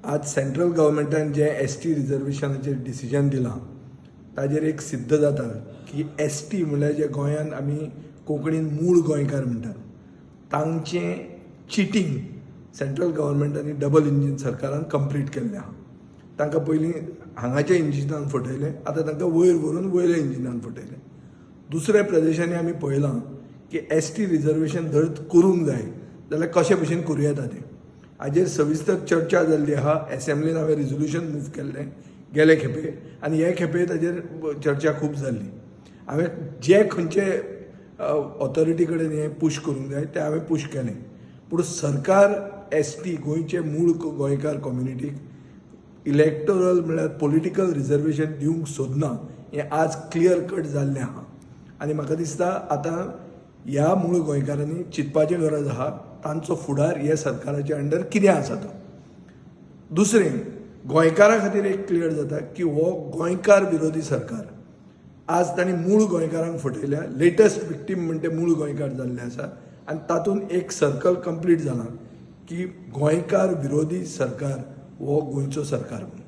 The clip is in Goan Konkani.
आज सेंट्रल गव्हर्मेंटान जें एस टी रिजर्वेशनाचेर डिसिजन दिलां ताजेर एक सिद्ध जाता की एस टी म्हणल्यार जे गोंयांत आमी कोंकणीन मूळ गोंयकार म्हणटात तांचें चिटींग सेंट्रल गव्हर्मेंट आनी डबल इंजीन सरकारान कंप्लीट केल्लें आहा. तांकां पयलीं हांगाच्या इंजिनान फटयलें, आतां तांकां वयर व्हरून वयल्या इंजिनान फटयलें. दुसऱ्या प्रदेशांनी आमी पळयलां की एस टी रिजर्वेशन जर करूंक जाय जाल्यार कशे भशेन करूं येता तें हाजेर सविस्तर चर्चा जाल्ली आहा. एसेंब्लीन हांवें रिजोल्युशन मूव केल्लें गेले खेपे आनी हे खेपे ताजेर चर्चा खूब जाल्ली. हांवें जे खंयचे ऑथॉरिटी कडेन हें पूश करूंक जाय तें हांवें पूश केलें, पूण सरकार एस टी गोंयचे मूळ गोंयकार कम्युनिटीक इलेक्टोरल म्हळ्यार पॉलिटिकल रिजर्वेशन दिवंक सोदना हें आज क्लियर कट जाल्लें आहा. आनी म्हाका दिसता आतां ह्या मूळ गोंयकारांनी चिंतपाची गरज आहा तांचो फुडार ह्या सरकाराच्या अंडर कितें आसा तो. दुसरें, गोंयकारां खातीर एक क्लियर जाता की हो गोंयकार विरोधी सरकार. आज तांणी मूळ गोंयकारांक फटयल्या, लेटस्ट विक्टीम म्हणटे मूळ गोंयकार जाल्ले आसा आनी तातूंत एक सर्कल कंप्लीट जालां की गोंयकार विरोधी सरकार हो गोंयचो सरकार म्हणून.